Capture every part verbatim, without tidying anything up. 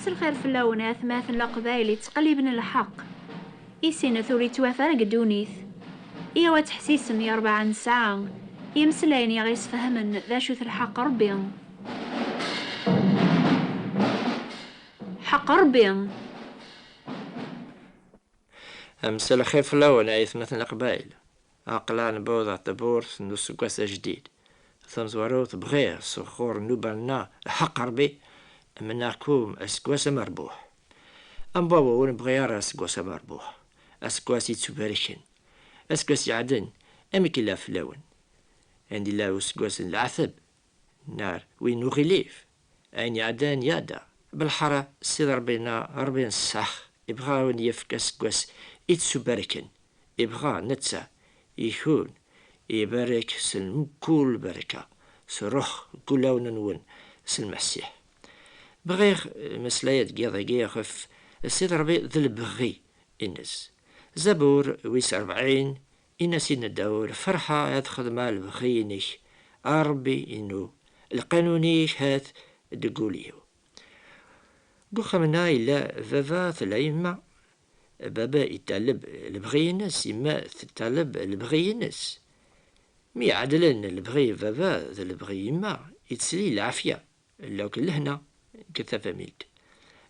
Mselxir fell-awen a atmaten Leqbayel yettqelliben lḥeqq. Isinnet ur yettwaf ara deg ddunit. Iyaw ad teḥsisem i rebɛa n ssaɛa, imeslayen i aɣ-yesfehmen d acu-t lḥeqq Rebbi. Ḥeqq Rebbi. Mselxir fell-awen a atmaten Leqbayel. Aql-aɣ newweḍ ɣer tewwurt n useggas ajdid. Tamezwarut bɣiɣ s ɣur nnuba-nneɣ ḥeqq Rebbi, mennaɣ-kum aseggas amerbuḥ. Am baba ur nebɣi ara aseggas amerbuḥ, aseggas yettubariken, aseggas iɛedden amek yella fell-awen. Anda yella useggas n leɛtab, nar win n uɣilif, ayen iɛeddan iɛedda. Belḥara Sidi Rebbi-nneɣ, Rebbi n ṣṣeḥ, ibɣa a wen-yefk aseggas yettubariken, ibɣa netta ikun ibarek s mkul baraka, s ṛṛuḥ deg wulawen-nwen s Lmasiḥ. Bɣiɣ eh, meslaya deg yiḍ-agi ɣef Sidi Rebbi d lebɣi-ines. Zabur wis rebɛin, inna Sidna Dawed: "Ferḥeɣ ad xedmeɣ lebɣi-inek, a Rebbi-inu, lqanun-ik hat deg wul-iw." Deg uxxam-nneɣ yella baba, tella yemma. Baba iṭaleb lebɣi-ines, yemma teṭaleb lebɣi-ines. Mi ɛedlen lebɣi baba d lebɣi yemma, yettili lɛafya, lakk lehna deg tafamilt.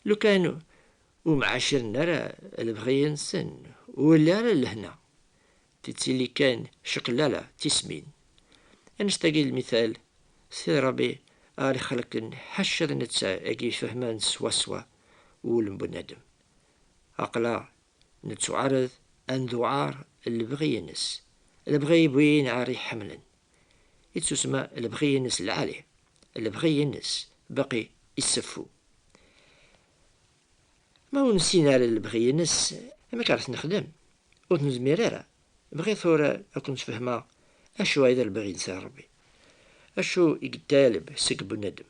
Lukan ur mɛaciren ara lebɣi-nsen, ur yelli ara lehna. Tettili kan ccqellala tismin. Annect-agi lmital, Sidi Rebbi ara ixelqen ḥaca d netta i ifehmen swaswa wul n bunadem. Aql-aɣ nettuɛared ad nduɛar lebɣi-ines, lebɣi n win ara iḥemmlen. Ittusma lebɣi-ines lɛali, lebɣi-ines baqi iseffu. Ma ur nessin ara lebɣi-ines, amek ara t-nexdem? Ur t-nezmir ara. Bɣiɣ tura ad ken-sfehmeɣ acu ay d lebɣi-ines a Rebbi. Acu i yettaleb seg bunadem?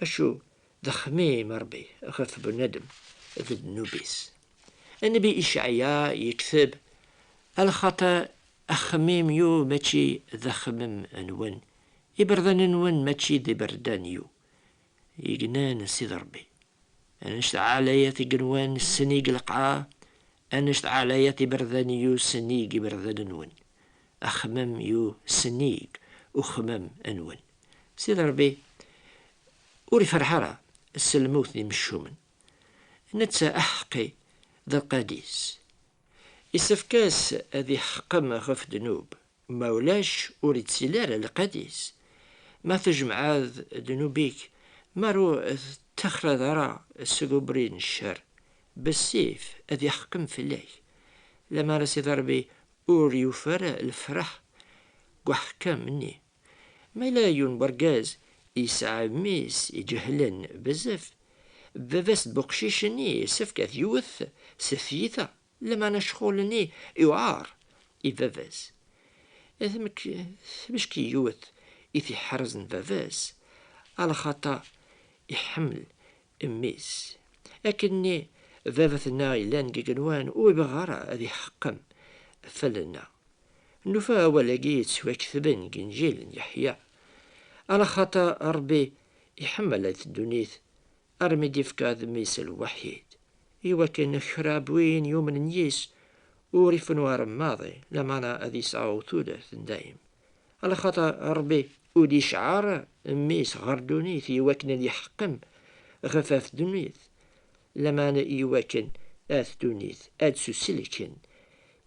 Acu d axemmim a Rebbi ɣef bunadem d ddnub-is? Nnbi Icɛaya yekteb: "Alaxaṭer axemmim-iw mačči d axemmem-nwen, iberdan-nwen mačči d iberdan-iw." Ignan Sidi Rebbi. Annect ɛlayat igenwan, sennig lqaɛa, annect ɛlayat iberdan-iw, sennig iberdan-nwen. Axemmem-iw sennig uxemmem-nwen. Sidi Rebbi ur iferreḥ ara s lmut n imeccumen. Netta aḥeqqi d lqadis. Isefk-as ad iḥeqqem ɣef ddnub, ma ulac ur ittili ara lqadis. Ma tjemɛeḍ ddnub-ik, ma ur tettaxreḍ ara seg ubrid n ccer, bessif ad iḥeqqem fell-ak. Lamara Sidi Ṛebbi ur yufi ara lefraḥ deg uḥkam-nni. Ma yella yiwen wergaz yesɛa mmi-s iǧehlen bezzaf, baba-s n uqcic-nni yessefk ad t-yewwet s tyita, lameɛna ccɣel-nni iwɛer i baba-s. Tmek-, tmecki yiwet i t-iḥerzen baba-s, alaxaṭer iḥemmel mmi-s. Akken-nni baba-tneɣ yellan deg igenwan ur yebɣi ara ad iḥeqqem fell-aneɣ. Nufa awal-agi yettwaketben deg Inǧil n Yeḥya. Alaxaṭer Ṛebbi iḥemmel at ddunit, armi d-ifka d mmi-s lwaḥid, iwakken kra n win yumnen yis ur ifennu ara maḍi, lameɛna ad yesɛu tudert n dayem. Alaxaṭer Ṛebbi ur d-iceɛɛer mmi-s ɣer ddunit iwakken ad iḥeqqem ɣef at ddunit, lameɛna iwakken at ddunit ad suselken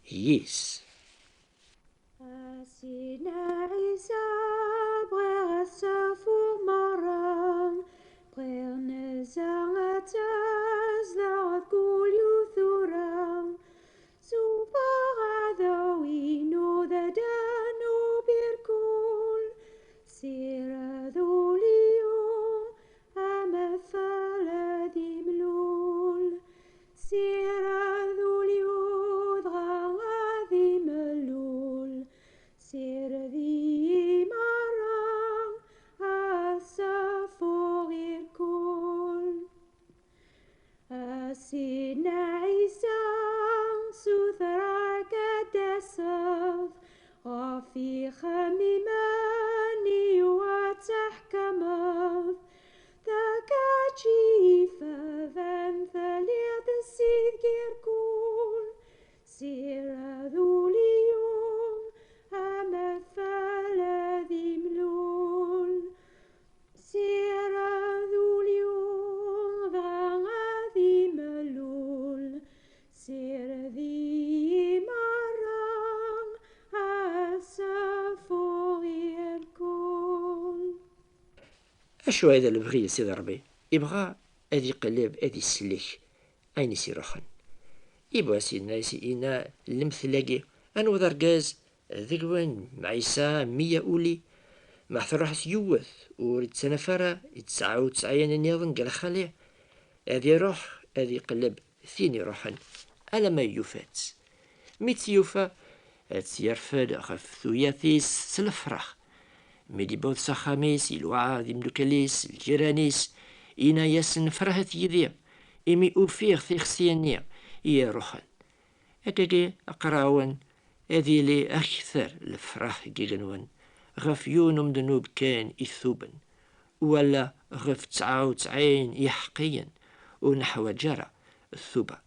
yis. A Sidna Ɛisa, bɣiɣ ad safuɣ merra, bɣiɣ nezha ad tazdeɣ d kul yiwet tura. Subeɣ adaw-inu d adan ubirkul, sired ul-iw, amafal ad imlul, sired ul-iw dɣa ad imlul, sired-iyi merra ad safuɣ irkul. A Sidna Ɛisa, sutreɣ-k ad d-taseḍ, ɣef ixemmimen-iw ad tḥekmeḍ, d kečč i ifehmen Acu ay d lebɣi n Sidi Ṛebbi? Ibɣa ad iqelleb, ad isellek ayen i s-iruḥen. Ibuɛa Sidna Ɛisa inna lemtel-agi: Anwa d argaz deg-wen ma yesɛa meyya uli, ma truḥ-as yiwet ur ittanaf ara i tesɛa u tesɛin nniḍen deg lxali, ad iruḥ ad iqelleb tin iruḥen alamma yufa-tt. Mi tt-yufa, ad tt-yerfed ɣef tuyat-is s lefrax. Mi d-iwweḍ s axxam-is, iluɛa d imeddukal-is, lǧiran-is, inna-yasen: Ferḥet yid-i, imi ufiɣ tixsi-nni i iruḥen. Akkagi, aqrawen ad yili akter lefraḥ deg igenwan ɣef yiwen umednub kan ituben, wala ɣef tesɛa u tesɛin iḥeqqiyen ur neḥwaǧ ara tuba.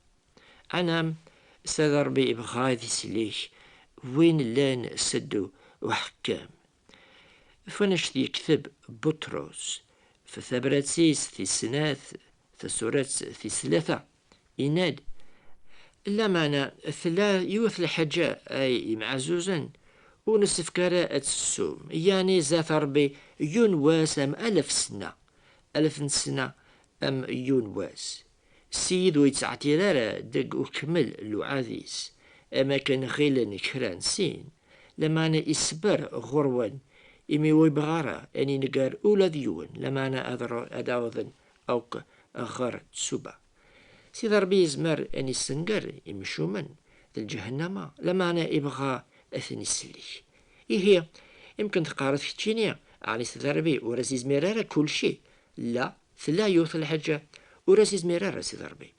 Anam, Sidi Ṛebbi ibɣa ad isellek win llan seddu uḥekkam. F wanect yekteb Buṭrus f tabrat-is tis snat, tasurat tis tlata, yenna-d: Lameɛna tella yiwet lḥaǧa ay imɛazuzen ur nessefk ara ad tessum, yeɛni zdat Ṛebbi yiwen wass am alef sna, alef n sna am yiwen wass. Ssid ur yettɛeṭṭil ara deg ukemmel lewɛad-is, am akken ɣilen kra n sin, lameɛna isebber ɣur-wen, imi ur yebɣi ara ad ineggez ula d yiwen, lameɛna ad ru-, ad awḍen akk ɣer tsuba. Sidi Ṛebbi yezmer ad issenger imcumen d lǧahennama, lameɛna ibɣa ad ten-isellek. Ihi, imken teqqareḍ keččini, ɛni Sidi Ṛebbi ur as-izmir ara kulci? La, tella yiwet lḥaǧa ur as-izmir ara Sidi Ṛebbi.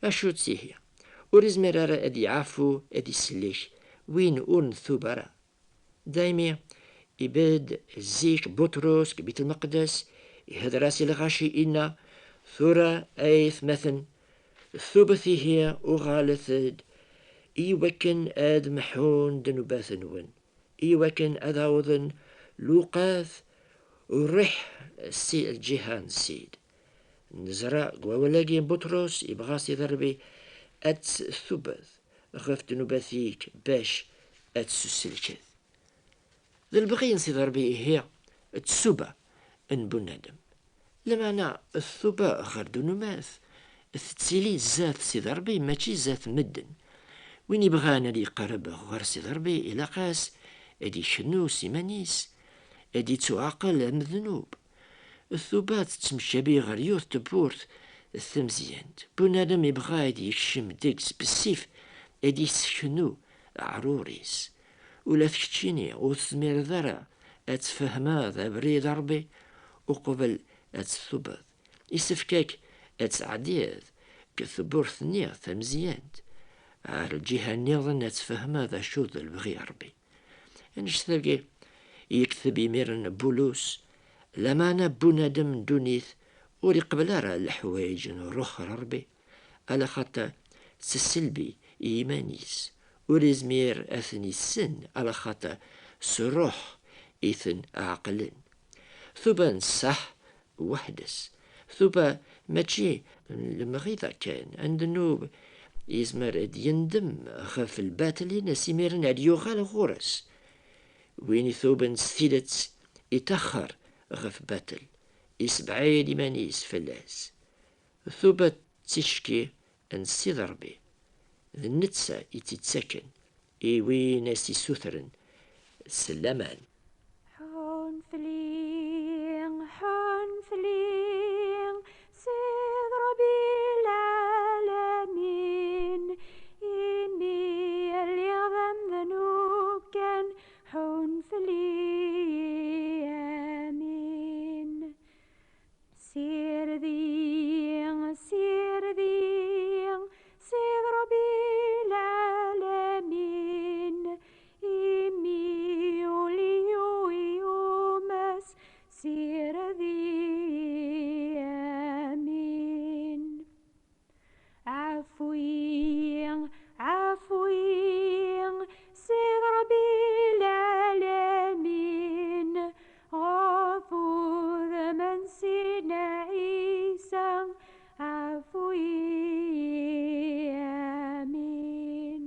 Acu-tt ihi? Ur izmir ara ad iɛafu, ad isellek win ur ntub ara. Daymi, ibedd zik Buṭrus deg Bit Lmeqdes, ihedder-as i lɣaci, inna: Tura ay atmaten, tubet ihi, uɣalet-d, i wakken ad mḥun ddnubat-nwen, i wakken ad awḍen lewqat ur riḥ si lǧiha n Ssid. Neẓra deg wawal-agi n Buṭrus, ibɣa Sidi Ṛebbi ad tt-tubet ɣef ddnubat-ik bac ad tt-tesselkeḍ. D lebɣi n Sidi Ṛebbi ihi d tsuba n bunadem. Lameɛna ttuba ɣer ddnubat tettili zdat Sidi Ṛebbi, mačči zdat medden. Win ibɣan ad iqerreb ɣer Sidi Ṛebbi, ilaq-as ad ikennu s iman-is, ad ittuɛaqel am ddnub. Ttuba tettemcabi ɣer yiwet tewwurt tamezyant. Bunadem ibɣa ad yekcem deg-s bessif, ad yesseknu aɛrur-is. Ula d keččini ur tezmireḍ ara ad tfehmeḍ abrid n Ṛebbi uqbel ad tettubeḍ. Isefk-ak ad tɛeddiḍ deg tewwurt-nni tamezyant, ar lǧiha nniḍen ad tfehmeḍ acu d lebɣi n Ṛebbi. Annect-agi yekteb imiren Bulus, lameɛna bunadem n ddunit ur iqbel ara leḥwayeǧ n Ṛṛuḥ n Ṛebbi, alaxaṭer s sselbi i yiman-is, ur izmir ad ten-issen, alaxaṭer s Ṛṛuḥ i ten-ɛeqlen. Tuba n ṣṣeḥ weḥd-s. Tuba mačči n lemɣiḍa kan, n ddnub yezmer ad yendem ɣef lbatel-ines imiren ad yuɣal ɣur-s. Win ituben s tidet itaxer ɣef batel, isebɛid iman-is fell-as. Tuba d ticki n Sidi Ṛebbi, d netta i tt-ittaken i win as-isutren s laman. Ḥun fell-i, ḥun fell-i, Sidi Ṛebbi lɛalamin, imi lliɣ d amednub kan, ḥun fell-i, amin. Sirdi, sirdi, Sidi Ṛebbi lɛalamin, imi ul-iw yumes, sirdi, amin. Ɛfu-yi, ɛfu-yi, Sidi Ṛebbi lɛalamin, ɣef wudem n Sidna Ɛisa, ɛfu-yi, amin.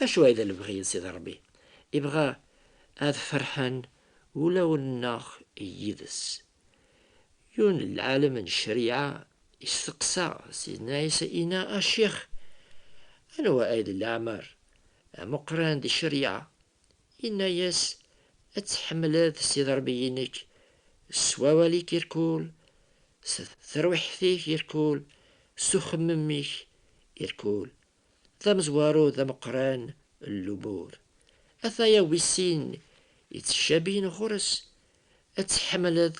Acu ay d lebɣi n Sidi Ṛebbi? Ibɣa ad ferḥen wulawen-nneɣ yid-s. Yiwen n lɛalem n ccariɛa isteqsa Sidna Ɛisa, inna: "A Ccix, anwa ay d leɛmer ameqqran di ccariɛa?" Inna-yas: "Ad tḥemmleḍ Sidi Ṛebbi-inek s wawal-ik irkul, s terwiḥt-ik irkul, s uxemmem-ik irkul." D amezwaru d ameqqran n lumuṛ. Ataya wis sin yettcabihen ɣur-s: "Ad tḥemmleḍ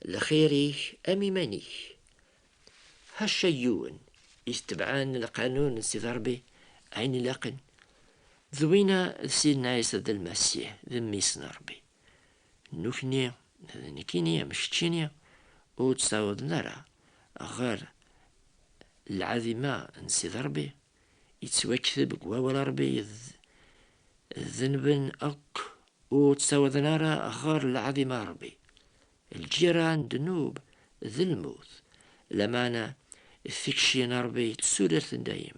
lxir-ik am iman-ik." Ḥaca yiwen itebɛen lqanun n Sidi Ṛebbi ayen ilaqen, d winna d Sidna Ɛisa d Lmasiḥ, d Mmi-s n Ṛebbi. Nukni d nekkini am keččini ur ttawḍen ara ɣer lɛaḍima n Sidi Ṛebbi, yettwakteb deg wawal Ṛebbi d ddenben akk ur ttawḍen ara ɣer lɛaḍima Ṛebbi. Lǧiran n ddnub d lmut, lameɛna tikci n Ṛebbi d tudert n dayem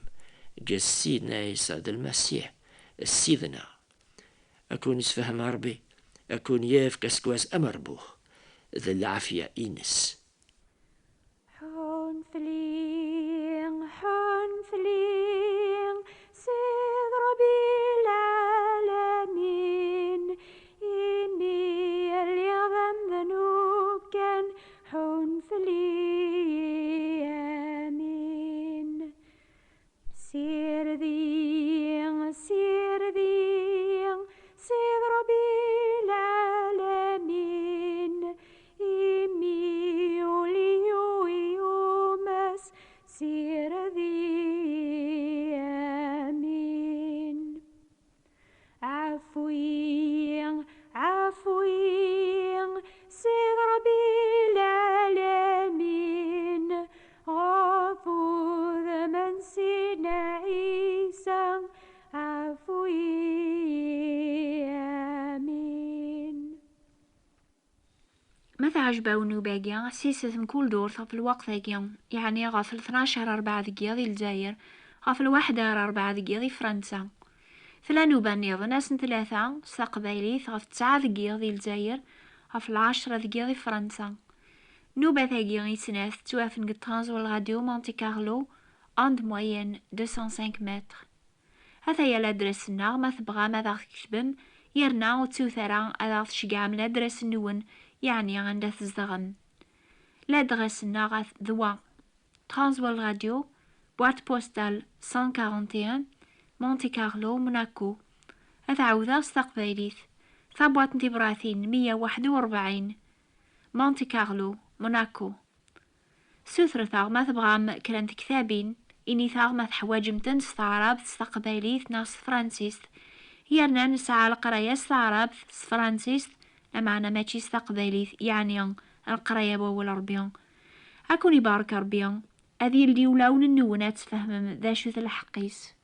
deg Sidna Ɛisa d Lmasiḥ Ssid-nneɣ. Ad ken-isfehem Ṛebbi, ad ken-yefk aseggas amerbux d lɛafya-ines. Ḥunfli, ḥunfli, Sid Ṛebbi lɛalamin, imi lliɣ d amednub kan, ḥunfli, amin. Sirdi, sirdi, Sid Ṛebbi lɛalamin, imi ul-iw yumes, sirdi, amin. Ɛfu-yi, ɛfu-yi, Sid Ṛebbi lɛalamin, ɣef wudem n Sidna Ɛisa, ɛfu-yi, amin. Ma teɛjeb-awen nnuba-agi, siset mkul ddurt ɣef lweqt-agi, yeɛni ɣef tnac ar rebɛa deg yiḍ di Lezzayer, ɣef lwaḥda ar rebɛa deg yiḍ di Fransa. Tella nnuba nniḍen ass n tlata s taqbaylit ɣef tesɛa deg yiḍ di Lezzayer, ɣef lɛecra deg yiḍ di Fransa. Nnubat-agi i snat tettwafen deg Transworld Radio Monte Carlo, onde moyenne deux cent cinq mètres. Ataya ladres-nneɣ, ma tebɣam ad aɣ-tketbem, yerna ur ttut ara ad aɣ-tceggɛem ladres-nwen, yeɛni anda tzedɣem. Ladres-nneɣ at-, d wa: Transworld Radio, boîte postale cent quarante et un, Monte Carlo, Monaco. Ad ɛawdeɣ s taqbaylit: tabwaṭ n tibratin meyya u waḥed u rebɛin, Monte Carlo, Monaco. Sutret-aɣ ma tebɣam kra n tektabin, init-aɣ ma teḥwaǧem-ten s taɛrabt, s taqbaylit neɣ s tefransist. Yerna nesɛa leqraya s taɛrabt, s tefransist, lameɛna mačči s taqbaylit, yeɛni leqraya n wawal Ṛebbi. Ad ken-ibarek Ṛebbi, ad yeldi ulawen-nwen ad tfehmem d acu-t lḥeqq-is.